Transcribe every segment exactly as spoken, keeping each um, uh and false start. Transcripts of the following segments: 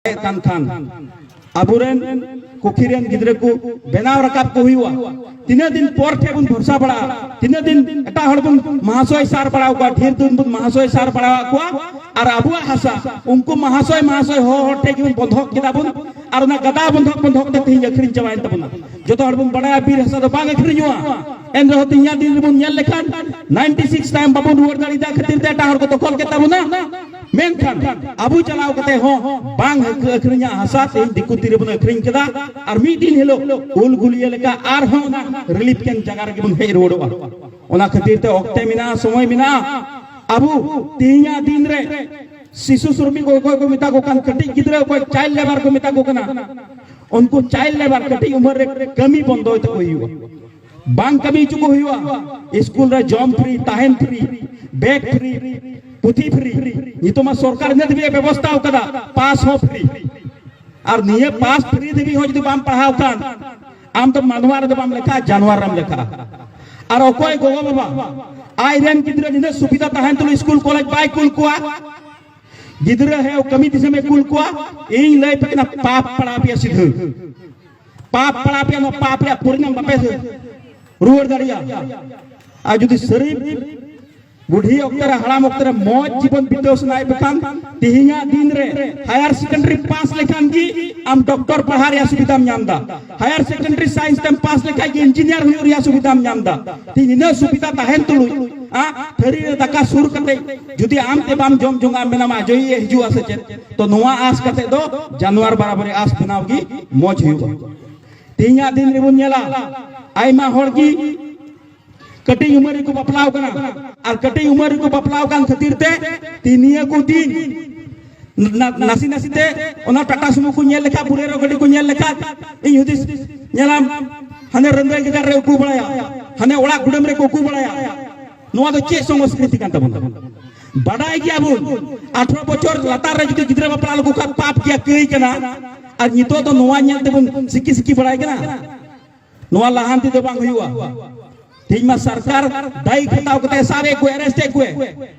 ᱵᱟᱲᱟᱭᱮᱫ ᱠᱟᱱ ᱠᱷᱟᱱ, ᱟᱵᱚᱨᱮᱱ ᱠᱩᱠᱷᱤ ᱨᱮᱱ ᱜᱤᱫᱽᱨᱟᱹ ᱠᱚ ᱵᱮᱱᱟᱣ ᱨᱟᱠᱟᱵ ᱠᱚ ᱦᱩᱭᱩᱜᱼᱟ᱾ ᱛᱤᱱᱟᱹᱜ ᱫᱤᱱ ᱯᱚᱨ ᱴᱷᱮᱱ ᱵᱚᱱ ᱵᱷᱚᱨᱥᱟ ᱵᱟᱲᱟᱜᱼᱟ? ᱛᱤᱱᱟᱹᱜ ᱫᱤᱱ ᱮᱴᱟᱜ ᱦᱚᱲ ᱵᱚᱱ ᱢᱟᱦᱟᱥᱚᱭ ᱥᱟᱨ ᱵᱟᱲᱟᱣ ᱠᱚᱣᱟ, ᱰᱷᱮᱨ ᱫᱤᱱ ᱵᱚᱱ ᱢᱟᱦᱟᱥᱚᱭ ᱥᱟᱨ ᱵᱟᱲᱟᱣᱟᱫ ᱠᱚᱣᱟ, ᱟᱨ ᱟᱵᱚᱣᱟᱜ ᱦᱟᱥᱟ ᱩᱱᱠᱩ ᱢᱟᱦᱟᱥᱚᱭ ᱢᱟᱦᱟᱥᱚᱭ ᱦᱚᱲ ᱦᱚᱲ ᱴᱷᱮᱱ ᱜᱮᱵᱚᱱ ᱵᱚᱱᱫᱷᱚᱠ ᱠᱮᱫᱟ ᱵᱚᱱ, ᱟᱨ ᱚᱱᱟ ᱜᱟᱫᱟ ᱵᱚᱱᱫᱷᱚᱠ ᱵᱚᱱᱫᱷᱚᱠ ᱛᱮ ᱛᱮᱦᱮᱧ ᱟᱹᱠᱷᱨᱤᱧ ᱪᱟᱵᱟᱭᱮᱱ ᱛᱟᱵᱚᱱᱟ᱾ ᱡᱚᱛᱚ ᱦᱚᱲ ᱵᱚᱱ ᱵᱟᱲᱟᱭᱟ ᱵᱤᱨ ᱦᱟᱥᱟ ᱫᱚ ᱵᱟᱝ ᱟᱹᱠᱷᱨᱤᱧᱚᱜᱼᱟ, ᱮᱱ ᱨᱮᱦᱚᱸ ᱛᱮᱦᱮᱧᱟᱜ ᱫᱤᱱ ᱨᱮᱵᱚᱱ ᱧᱮᱞ ᱞᱮᱠᱷᱟᱱ ᱱᱟᱭᱤᱱᱴᱤ ᱥᱤᱠᱥ ᱛᱟᱭᱚᱢ ᱵᱟᱵᱚᱱ ᱨᱩᱣᱟᱹᱲ ᱫᱟᱲᱮᱭᱟᱫᱟ ᱠᱷᱟᱹᱛᱤᱨ ᱛᱮ ᱮᱴᱟᱜ ᱦᱚᱲ ᱠᱚ ᱫᱚᱠᱷᱚᱞ ᱠᱮᱫ ᱛᱟᱵᱚᱱᱟ᱾ ᱢᱮᱱᱠᱷᱟᱱ ᱟᱵᱚ ᱪᱟᱞᱟᱣ ᱠᱟᱛᱮ ᱦᱚᱸ ᱵᱟᱝ ᱟᱹᱠᱷᱨᱤᱧᱟᱜ ᱦᱟᱥᱟ ᱛᱮᱦᱮᱧ ᱫᱤᱠᱩ ᱛᱤ ᱨᱮᱵᱚᱱ ᱟᱹᱠᱷᱨᱤᱧ ᱠᱮᱫᱟ, ᱟᱨ ᱢᱤᱫ ᱫᱤᱱ ᱦᱤᱞᱳᱜ ᱩᱞ ᱜᱩᱞᱤᱭᱟᱹ ᱞᱮᱠᱟ ᱟᱨᱦᱚᱸ ᱚᱱᱟ ᱨᱤᱞᱤᱯ ᱠᱮᱢᱯ ᱡᱟᱭᱜᱟ ᱨᱮᱜᱮ ᱵᱚᱱ ᱦᱮᱡ ᱨᱩᱣᱟᱹᱲᱚᱜᱼᱟ᱾ ᱚᱱᱟ ᱠᱷᱟᱹᱛᱤᱨ ᱛᱮ ᱚᱠᱛᱮ ᱢᱮᱱᱟᱜᱼᱟ, ᱥᱚᱢᱚᱭ ᱢᱮᱱᱟᱜᱼᱟ᱾ ᱟᱵᱚ ᱛᱮᱦᱮᱧᱟᱜ ᱫᱤᱱ ᱨᱮ ᱥᱤᱥᱩ ᱥᱨᱚᱢᱤᱠ ᱚᱠᱚᱭ ᱠᱚ ᱢᱮᱛᱟ ᱠᱚ ᱠᱟᱱ, ᱠᱟᱹᱴᱤᱡ ᱜᱤᱫᱽᱨᱟᱹ ᱚᱠᱚᱭ ᱪᱟᱭᱤᱞᱰ ᱞᱮᱵᱟᱨ ᱠᱚ ᱢᱮᱛᱟ ᱠᱚ ᱠᱟᱱᱟ, ᱩᱱᱠᱩ ᱪᱟᱭᱤᱞᱰ ᱞᱮᱵᱟᱨ ᱠᱟᱹᱴᱤᱡ ᱩᱢᱮᱨ ᱨᱮ ᱠᱟᱹᱢᱤ ᱵᱚᱱᱫᱚᱭ ᱛᱟᱠᱚ ᱦᱩᱭᱩᱜᱼᱟ, ᱵᱟᱝ ᱠᱟᱹᱢᱤ ᱦᱚᱪᱚ ᱠᱚ ᱦᱩᱭᱩᱜᱼᱟ᱾ ᱥᱠᱩᱞ ᱨᱮ ᱡᱚᱢ ᱯᱷᱨᱤ, ᱛᱟᱦᱮᱱ ᱯᱷᱨᱤ, ᱵᱮᱜᱽ ᱯᱷᱨᱤ, ᱯᱩᱛᱷᱤ ᱯᱷᱨᱤ᱾ ᱱᱤᱛᱚᱜ ᱢᱟ ᱥᱚᱨᱠᱟᱨ ᱤᱱᱟᱹ ᱫᱷᱟᱹᱵᱤᱡ ᱮ ᱵᱮᱵᱚᱥᱛᱷᱟ ᱟᱠᱟᱫᱟ, ᱯᱟᱥ ᱦᱚᱸ ᱯᱷᱨᱤ᱾ ᱟᱨ ᱱᱤᱭᱟᱹ ᱯᱟᱥ ᱯᱷᱨᱤ ᱫᱷᱟᱹᱵᱤᱡ ᱦᱚᱸ ᱡᱩᱫᱤ ᱵᱟᱢ ᱯᱟᱲᱦᱟᱣ ᱠᱷᱟᱱ, ᱟᱢ ᱫᱚ ᱢᱟᱱᱣᱟ ᱨᱮᱫᱚ ᱵᱟᱢ ᱞᱮᱠᱷᱟᱜᱼᱟ, ᱡᱟᱱᱣᱟᱨ ᱨᱮᱢ ᱞᱮᱠᱷᱟᱜᱼᱟ᱾ ᱟᱨ ᱚᱠᱚᱭ ᱜᱚᱜᱚ ᱵᱟᱵᱟ ᱟᱡ ᱨᱮᱱ ᱜᱤᱫᱽᱨᱟᱹ ᱱᱤᱱᱟᱹᱜ ᱥᱩᱵᱤᱫᱷᱟ ᱛᱟᱦᱮᱱ ᱛᱩᱞᱩᱡ ᱥᱠᱩᱞ ᱠᱚᱞᱮᱡᱽ ᱵᱟᱭ ᱠᱩᱞ ᱠᱚᱣᱟ, ᱜᱤᱫᱽᱨᱟᱹ ᱦᱮᱸ ᱠᱟᱹᱢᱤ ᱫᱤᱥᱚᱢ ᱮ ᱠᱩᱞ ᱠᱚᱣᱟ, ᱤᱧ ᱞᱟᱹᱭ ᱯᱮ ᱠᱟᱱᱟ, ᱯᱟᱯ ᱯᱟᱲᱟᱣ ᱯᱮᱭᱟ ᱥᱤᱫᱷᱟᱹ᱾ ᱯᱟᱯ ᱯᱟᱲᱟᱣ ᱯᱮᱭᱟ, ᱱᱚᱣᱟ ᱯᱟᱯ ᱨᱮᱭᱟᱜ ᱯᱚᱨᱤᱱᱟᱢ ᱵᱟᱯᱮ ᱨᱩᱣᱟᱹᱲ ᱫᱟᱲᱮᱭᱟᱜᱼᱟ᱾ ᱟᱨ ᱡᱩᱫᱤ ᱥᱟᱹᱨᱤ ᱵᱩᱰᱷᱤ ᱚᱠᱛᱮ ᱨᱮ, ᱦᱟᱲᱟᱢ ᱚᱠᱛᱮ ᱨᱮ ᱢᱚᱡᱽ ᱡᱤᱵᱚᱱ ᱵᱤᱛᱟᱹᱣ ᱥᱟᱱᱟᱭᱮᱫ ᱯᱮ ᱠᱷᱟᱱ, ᱛᱮᱦᱮᱧᱟᱜ ᱫᱤᱱ ᱨᱮ ᱦᱟᱭᱟᱨ ᱥᱮᱠᱮᱱᱰᱟᱨᱤ ᱯᱟᱥ ᱞᱮᱠᱷᱟᱱ ᱜᱮ ᱟᱢ ᱰᱚᱠᱴᱚᱨ ᱯᱟᱲᱦᱟᱣ ᱨᱮᱭᱟᱜ ᱥᱩᱵᱤᱫᱷᱟᱢ ᱧᱟᱢ ᱮᱫᱟ, ᱦᱟᱭᱟᱨ ᱥᱮᱠᱮᱱᱰᱟᱨᱤ ᱥᱟᱭᱮᱱᱥ ᱛᱮᱢ ᱯᱟᱥ ᱞᱮᱠᱷᱟᱱ ᱜᱮ ᱤᱧᱡᱤᱱᱤᱭᱟᱨ ᱦᱩᱭᱩᱜ ᱨᱮᱭᱟᱜ ᱥᱩᱵᱤᱫᱷᱟᱢ ᱧᱟᱢ ᱮᱫᱟ᱾ ᱛᱮᱦᱮᱧ ᱱᱤᱱᱟᱹᱜ ᱥᱩᱵᱤᱫᱷᱟ ᱛᱟᱦᱮᱱ ᱛᱩᱞᱩᱡ, ᱟ, ᱛᱷᱟᱹᱨᱤ ᱨᱮ ᱫᱟᱠᱟ ᱥᱩᱨ ᱠᱟᱛᱮ ᱡᱩᱫᱤ ᱟᱢ ᱛᱮ ᱵᱟᱢ ᱡᱚᱢ ᱡᱚᱝᱟ, ᱢᱮᱱᱟᱢ ᱟᱡᱚᱭᱤᱡ ᱮ ᱦᱤᱡᱩᱜᱼᱟ ᱥᱮ ᱪᱮᱫ, ᱛᱚ ᱱᱚᱣᱟ ᱟᱥ ᱠᱟᱛᱮ ᱫᱚ ᱡᱟᱱᱣᱟᱨ ᱵᱟᱨᱟᱵᱟᱨᱤ ᱟᱥ ᱵᱮᱱᱟᱣ ᱜᱮ ᱢᱚᱡᱽ ᱦᱩᱭᱩᱜᱼᱟ᱾ ᱛᱮᱦᱮᱧᱟᱜ ᱫᱤᱱ ᱨᱮᱵᱚᱱ ᱧᱮᱞᱟ, ᱟᱭᱢᱟ ᱦᱚᱲ ᱜᱮ ᱠᱟᱹᱴᱤᱡ ᱩᱢᱮᱨ ᱨᱮᱠᱚ ᱵᱟᱯᱞᱟᱣ ᱠᱟᱱᱟ, ᱟᱨ ᱠᱟᱹᱴᱤᱡ ᱩᱢᱮᱨ ᱨᱮᱠᱚ ᱵᱟᱯᱞᱟᱣ ᱠᱟᱱ ᱠᱷᱟᱹᱛᱤᱨ ᱛᱮ ᱛᱮᱦᱮᱧ ᱱᱤᱭᱟᱹ ᱠᱚ ᱫᱤᱱ ᱱᱟ-, ᱱᱟᱥᱮ ᱱᱟᱥᱮ ᱛᱮ ᱚᱱᱟ ᱴᱟᱴᱟ ᱥᱩᱢᱩ ᱠᱚ ᱧᱮᱞ ᱞᱮᱠᱷᱟᱱ, ᱵᱩᱞᱮᱨᱳ ᱜᱟᱹᱰᱤ ᱠᱚ ᱧᱮᱞ ᱞᱮᱠᱷᱟᱱ, ᱤᱧ ᱦᱩᱫᱤᱥ ᱧᱮᱞᱟᱢ, ᱦᱟᱱᱮ ᱨᱟᱹᱱᱫᱟᱹᱭ ᱜᱟᱡᱟᱲ ᱨᱮ ᱩᱠᱩ ᱵᱟᱲᱟᱭᱟ, ᱦᱟᱱᱮ ᱚᱲᱟᱜ ᱠᱩᱰᱟᱹᱢ ᱨᱮᱠᱚ ᱩᱠᱩ ᱵᱟᱲᱟᱭᱟ᱾ ᱱᱚᱣᱟ ᱫᱚ ᱪᱮᱫ ᱥᱚᱝᱥᱠᱨᱤᱛᱤ ᱠᱟᱱ ᱛᱟᱵᱚᱱᱟ? ᱵᱟᱰᱟᱭ ᱜᱮᱭᱟ ᱵᱚᱱ, ᱟᱴᱷᱨᱚ ᱵᱚᱪᱷᱚᱨ ᱞᱟᱛᱟᱨ ᱨᱮ ᱡᱩᱫᱤ ᱜᱤᱫᱽᱨᱟᱹ ᱵᱟᱯᱞᱟ ᱞᱮᱠᱚ ᱠᱷᱟᱱ ᱯᱟᱯ ᱜᱮᱭᱟ, ᱠᱟᱹᱭ ᱠᱟᱱᱟ, ᱟᱨ ᱱᱤᱛᱚᱜ ᱫᱚ ᱱᱚᱣᱟ ᱧᱮᱞ ᱛᱮᱵᱚᱱ ᱥᱤᱠᱤ ᱥᱤᱠᱤ ᱵᱟᱲᱟᱭ ᱠᱟᱱᱟ᱾ ᱱᱚᱣᱟ ᱞᱟᱦᱟᱱᱛᱤ ᱫᱚ ᱵᱟᱝ ᱦᱩᱭᱩᱜᱼᱟ᱾ ᱛᱮᱦᱮᱧ ᱢᱟ ᱥᱚᱨᱠᱟᱨ ᱫᱟᱭᱤ ᱦᱟᱛᱟᱣ ᱠᱟᱛᱮ ᱥᱟᱵ ᱮᱫ ᱠᱚᱣᱟ, ᱟᱨᱮᱥᱴ ᱮᱫ ᱠᱚᱣᱟ᱾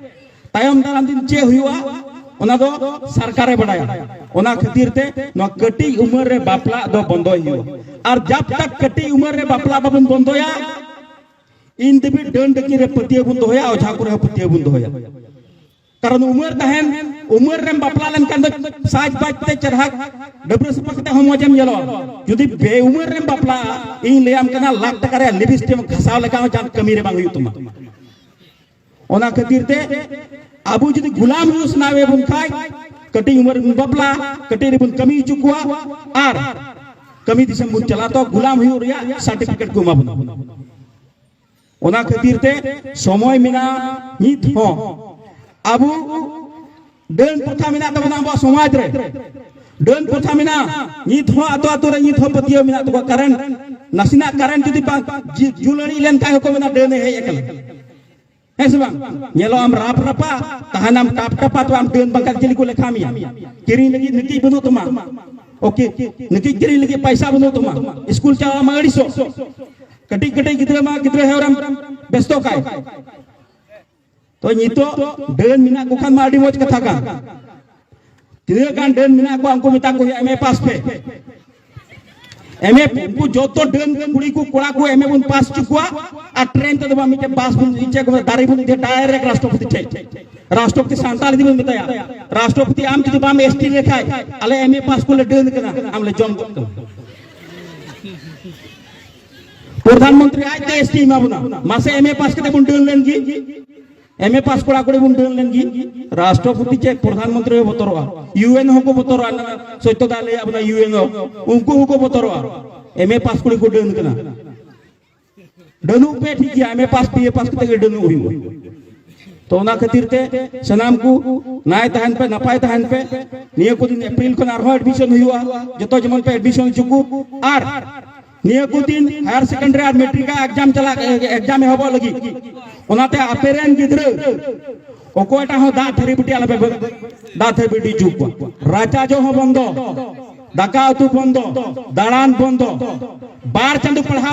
ᱛᱟᱭᱚᱢ ᱫᱟᱨᱟᱢ ᱫᱤᱱ ᱪᱮᱫ ᱦᱩᱭᱩᱜᱼᱟ? ᱚᱱᱟ ᱫᱚ ᱥᱚᱨᱠᱟᱨᱮ ᱵᱟᱲᱟᱭᱟ᱾ ᱚᱱᱟ ᱠᱷᱟᱹᱛᱤᱨ ᱛᱮ ᱱᱚᱣᱟ ᱠᱟᱹᱴᱤᱡ ᱩᱢᱮᱨ ᱨᱮ ᱵᱟᱯᱞᱟ ᱫᱚ ᱵᱚᱱᱫᱚᱭ ᱦᱩᱭᱩᱜᱼᱟ᱾ ᱟᱨ ᱡᱟᱵ ᱛᱟᱠ ᱠᱟᱹᱴᱤᱡ ᱩᱢᱮᱨ ᱨᱮ ᱵᱟᱯᱞᱟ ᱵᱟᱵᱚᱱ ᱵᱚᱱᱫᱚᱭᱟ, ᱤᱱ ᱫᱷᱟᱹᱵᱤᱡ ᱰᱟᱹᱱ ᱰᱟᱹᱠᱤ ᱨᱮ ᱯᱟᱹᱛᱭᱟᱹᱣ ᱵᱚᱱ ᱫᱚᱦᱚᱭᱟ, ᱚᱡᱷᱟ ᱠᱚᱨᱮ ᱦᱚᱸ ᱯᱟᱹᱛᱭᱟᱹᱣ ᱵᱚᱱ ᱫᱚᱦᱚᱭᱟ᱾ ᱠᱟᱨᱚᱱ ᱩᱢᱮᱨ ᱛᱟᱦᱮᱱ, ᱩᱢᱮᱨ ᱨᱮᱢ ᱵᱟᱯᱞᱟ ᱞᱮᱱᱠᱷᱟᱱ ᱫᱚ ᱥᱟᱡᱽ ᱵᱟᱡᱽ ᱛᱮ ᱪᱮᱨᱦᱟ ᱰᱟᱹᱵᱽᱨᱟᱹ ᱥᱟᱯᱷᱟ ᱠᱟᱛᱮ ᱦᱚᱸ ᱢᱚᱡᱮᱢ ᱧᱮᱞᱚᱜᱼᱟ᱾ ᱡᱩᱫᱤ ᱵᱮ ᱩᱢᱮᱨ ᱨᱮᱢ ᱵᱟᱯᱞᱟᱜᱼᱟ, ᱤᱧ ᱞᱟᱹᱭᱟᱢ ᱠᱟᱱᱟ, ᱞᱟᱠᱷ ᱴᱟᱠᱟ ᱨᱮᱭᱟᱜ ᱞᱤᱯᱥᱴᱤᱠ ᱮᱢ ᱜᱷᱟᱥᱟᱣ ᱞᱮᱠᱷᱟᱱ ᱦᱚᱸ ᱡᱟᱦᱟᱱ ᱠᱟᱹᱢᱤ ᱨᱮ ᱵᱟᱝ ᱦᱩᱭᱩᱜ ᱛᱟᱢᱟ᱾ ᱚᱱᱟ ᱠᱷᱟᱹᱛᱤᱨ ᱛᱮ ᱟᱵᱚ ᱡᱩᱫᱤ ᱜᱩᱞᱟᱢ ᱦᱩᱭᱩᱜ ᱥᱟᱱᱟᱭᱮᱫ ᱵᱚᱱ ᱠᱷᱟᱡ, ᱠᱟᱹᱴᱤᱡ ᱩᱢᱮᱨ ᱨᱮᱵᱚᱱ ᱵᱟᱯᱞᱟ, ᱠᱟᱹᱴᱤᱡ ᱨᱮᱵᱚᱱ ᱠᱟᱹᱢᱤ ᱦᱚᱪᱚ ᱠᱚᱣᱟ, ᱟᱨ ᱠᱟᱹᱢᱤ ᱫᱤᱥᱚᱢ ᱵᱚᱱ ᱪᱟᱞᱟᱜ, ᱛᱚ ᱜᱩᱞᱟᱢ ᱦᱩᱭᱩᱜ ᱨᱮᱭᱟᱜ ᱥᱟᱨᱴᱤᱯᱷᱤᱠᱮᱴ ᱠᱚ ᱮᱢᱟ ᱵᱚᱱᱟ᱾ ᱚᱱᱟ ᱠᱷᱟᱹᱛᱤᱨ ᱛᱮ ᱥᱚᱢᱚᱭ ᱢᱮᱱᱟᱜᱼᱟ ᱱᱤᱛ ᱦᱚᱸ᱾ ᱟᱵᱚ ᱰᱟᱹᱱ ᱯᱨᱚᱛᱷᱟ ᱢᱮᱱᱟᱜ ᱛᱟᱵᱚᱱᱟ ᱟᱵᱚᱣᱟᱜ ᱥᱚᱢᱟᱡᱽ ᱨᱮ, ᱰᱟᱹᱱ ᱯᱨᱚᱛᱷᱟ ᱢᱮᱱᱟᱜᱼᱟ ᱱᱤᱛ ᱦᱚᱸ, ᱟᱛᱳ ᱟᱛᱳ ᱨᱮ ᱱᱤᱛ ᱦᱚᱸ ᱯᱟᱹᱛᱭᱟᱹᱣ ᱢᱮᱱᱟᱜ ᱛᱟᱠᱚᱣᱟ᱾ ᱠᱟᱨᱮᱱᱴ, ᱱᱟᱥᱮᱱᱟᱜ ᱠᱟᱨᱮᱱᱴ ᱡᱩᱫᱤ ᱵᱟᱝ ᱡᱩ- ᱡᱩᱞᱟᱹᱲᱤ ᱞᱮᱱᱠᱷᱟᱱ ᱦᱚᱸᱠᱚ ᱢᱮᱱᱟ ᱰᱟᱹᱱᱮ ᱦᱮᱡ ᱟᱠᱟᱱᱟ᱾ ᱦᱮᱸ ᱥᱮ ᱵᱟᱝ? ᱧᱮᱞᱚᱜ ᱟᱢ ᱨᱟᱯ ᱨᱟᱯᱟ, ᱛᱟᱦᱮᱱᱟᱢ ᱴᱟᱯ ᱴᱟᱯᱟ, ᱛᱚ ᱟᱢ ᱰᱟᱹᱱ ᱵᱟᱝᱠᱷᱟᱱ ᱪᱤᱞᱤ ᱠᱚ ᱞᱮᱠᱷᱟ ᱢᱮᱭᱟ? ᱠᱤᱨᱤᱧ ᱞᱟᱹᱜᱤᱫ ᱱᱤᱛᱤᱡ ᱵᱟᱹᱱᱩᱜ ᱛᱟᱢᱟ᱾ ᱳᱠᱮ, ᱱᱤᱛᱤᱡ ᱠᱤᱨᱤᱧ ᱞᱟᱹᱜᱤᱫ ᱯᱟᱭᱥᱟ ᱵᱟᱹᱱᱩᱜ ᱛᱟᱢᱟ᱾ ᱥᱠᱩᱞ ᱪᱟᱞᱟᱣ ᱢᱟ ᱟᱹᱲᱤᱥᱚᱜ᱾ ᱠᱟᱹᱴᱤᱡ ᱠᱟᱹᱴᱤᱡ ᱜᱤᱫᱽᱨᱟᱹ ᱢᱟ ᱜᱤᱫᱽᱨᱟᱹ ᱦᱮᱣᱨᱟᱢ ᱵᱮᱥᱛᱚ ᱠᱟᱭ᱾ ᱛᱚ ᱱᱤᱛᱚᱜ ᱰᱟᱹᱱ ᱢᱮᱱᱟᱜ ᱠᱚ ᱠᱷᱟᱱ ᱢᱟ ᱟᱹᱰᱤ ᱢᱚᱡᱽ ᱠᱟᱛᱷᱟ ᱠᱟᱱ᱾ ᱛᱤᱱᱟᱹᱜ ᱜᱟᱱ ᱰᱟᱹᱱ ᱢᱮᱱᱟᱜ ᱠᱚᱣᱟ, ᱩᱱᱠᱩ ᱢᱮᱛᱟ ᱠᱚ ᱦᱩᱭᱩᱜᱼᱟ, "ᱮᱢ ᱮ ᱯᱟᱥ ᱯᱮ, ᱮᱢ ᱮ", ᱩᱱᱠᱩ ᱡᱚᱛᱚ ᱰᱟᱹᱱ ᱠᱩᱲᱤ ᱠᱚ ᱠᱚᱲᱟ ᱠᱚ ᱮᱢ ᱮ ᱵᱚᱱ ᱯᱟᱥ ᱦᱚᱪᱚ ᱠᱚᱣᱟ᱾ ᱟᱨ ᱴᱨᱮᱱ ᱛᱮᱫᱚ ᱵᱟᱝ, ᱢᱤᱫᱴᱮᱱ ᱵᱟᱥ ᱵᱚᱱ ᱤᱪᱪᱷᱟ ᱠᱚ ᱫᱟᱨᱮ ᱵᱚᱱ ᱤᱫᱤᱭᱟ ᱰᱟᱭᱨᱮᱠᱴ ᱨᱟᱥᱴᱨᱚᱯᱚᱛᱤ ᱴᱷᱮᱡ᱾ ᱨᱟᱥᱴᱨᱚᱯᱚᱛᱤ ᱥᱟᱱᱛᱟᱲ ᱤᱫᱤ ᱵᱚᱱ ᱢᱮᱛᱟᱭᱟ, "ᱨᱟᱥᱴᱨᱚᱯᱚᱛᱤ, ᱟᱢ ᱡᱩᱫᱤ ᱵᱟᱢ ᱮᱥ ᱴᱤ ᱞᱮᱠᱷᱟᱡ, ᱟᱞᱮ ᱮᱢ ᱮ ᱯᱟᱥ ᱠᱚᱞᱮ ᱰᱟᱹᱱ ᱠᱟᱱᱟ, ᱟᱢ ᱞᱮ ᱡᱚᱢ ᱜᱚᱫ ᱠᱟᱢᱟ᱾" ᱯᱨᱚᱫᱷᱟᱱ ᱢᱚᱱᱛᱨᱤ ᱟᱡᱛᱮ ᱮᱥ ᱴᱤ ᱮᱢᱟ ᱵᱚᱱᱟ, ᱢᱟᱥᱮ ᱮᱢ ᱮ ᱯᱟᱥ ᱠᱟᱛᱮ ᱵᱚᱱ ᱰᱟᱹᱱ ᱞᱮᱱ ᱜᱮ᱾ ᱮᱢ ᱮ ᱯᱟᱥ ᱠᱚᱲᱟ ᱠᱩᱲᱤ ᱵᱚᱱ ᱰᱟᱹᱱ ᱞᱮᱱ ᱜᱮ᱾ ᱨᱟᱥᱴᱨᱚᱯᱚᱛᱤ ᱪᱮᱫ ᱯᱨᱚᱫᱷᱟᱱ ᱢᱚᱱᱛᱨᱤ ᱦᱚᱸ ᱵᱚᱛᱚᱨᱚᱜᱼᱟ, ᱤᱭᱩ ᱮᱱ ᱦᱚᱸᱠᱚ ᱵᱚᱛᱚᱨᱚᱜᱼᱟ᱾ ᱥᱚᱛᱭᱚ ᱫᱟ ᱞᱟᱹᱭ ᱟᱵᱚᱱᱟ, ᱤᱭᱩ ᱮᱱ ᱦᱚᱸ, ᱩᱱᱠᱩ ᱦᱚᱸᱠᱚ ᱵᱚᱛᱚᱨᱚᱜᱼᱟ᱾ ᱮᱢ ᱮ ᱯᱟᱥ ᱠᱩᱲᱤ ᱠᱚ ᱰᱟᱹᱱ ᱠᱟᱱᱟ᱾ ᱰᱟᱹᱱᱩᱜ ᱯᱮ, ᱴᱷᱤᱠ ᱜᱮᱭᱟ, ᱮᱢ ᱮ ᱯᱟᱥ, ᱵᱤ ᱮ ᱯᱟᱥ ᱠᱟᱛᱮ ᱜᱮ ᱰᱟᱹᱱᱩᱜ ᱦᱩᱭᱩᱜᱼᱟ᱾ ᱛᱚ ᱚᱱᱟ ᱠᱷᱟᱹᱛᱤᱨ ᱛᱮ ᱥᱟᱱᱟᱢ ᱠᱚ ᱱᱟᱭ ᱛᱟᱦᱮᱱ ᱯᱮ, ᱱᱟᱯᱟᱭ ᱛᱟᱦᱮᱱ ᱯᱮ᱾ ᱱᱤᱭᱟᱹ ᱠᱚ ᱫᱤᱱ ᱮᱯᱨᱤᱞ ᱠᱷᱚᱱ ᱟᱨᱦᱚᱸ ᱮᱰᱢᱤᱥᱚᱱ ᱦᱩᱭᱩᱜᱼᱟ, ᱡᱚᱛᱚ ᱡᱮᱢᱚᱱ ᱯᱮ ᱮᱰᱢᱤᱥᱚᱱ ᱦᱚᱪᱚ ᱠᱚ᱾ ᱟᱨ ᱱᱤᱭᱟᱹ ᱠᱚ ᱫᱤᱱ ᱦᱟᱭᱟᱨ ᱥᱮᱠᱮᱱᱰᱟᱨᱤ ᱟᱨ ᱢᱮᱴᱨᱤᱠ ᱮᱠᱡᱟᱢ ᱪᱟᱞᱟᱜ, ᱮᱠᱡᱟᱢ ᱮᱦᱚᱵᱚᱜ ᱞᱟᱹᱜᱤᱫ, ᱚᱱᱟᱛᱮ ᱟᱯᱮ ᱨᱮᱱ ᱜᱤᱫᱽᱨᱟᱹ ᱚᱠᱚᱭᱴᱟᱜ ᱦᱚᱸ ᱫᱟᱜ ᱛᱷᱟᱹᱨᱤ ᱵᱟᱹᱴᱤ ᱟᱞᱚᱯᱮ ᱵᱮ-, ᱫᱟᱜ ᱛᱷᱟᱹᱨᱤ ᱵᱟᱹᱴᱤ ᱦᱚᱪᱚ ᱠᱚᱣᱟ᱾ ᱨᱟᱪᱟ ᱡᱚᱜ ᱦᱚᱸ ᱵᱚᱱᱫᱚ, ᱫᱟᱠᱟ ᱩᱛᱩ ᱵᱚᱱᱫᱚ, ᱫᱟᱬᱟᱱ ᱵᱚᱱᱫᱚ, ᱵᱟᱨ ᱪᱟᱸᱫᱚ ᱯᱟᱲᱦᱟᱣ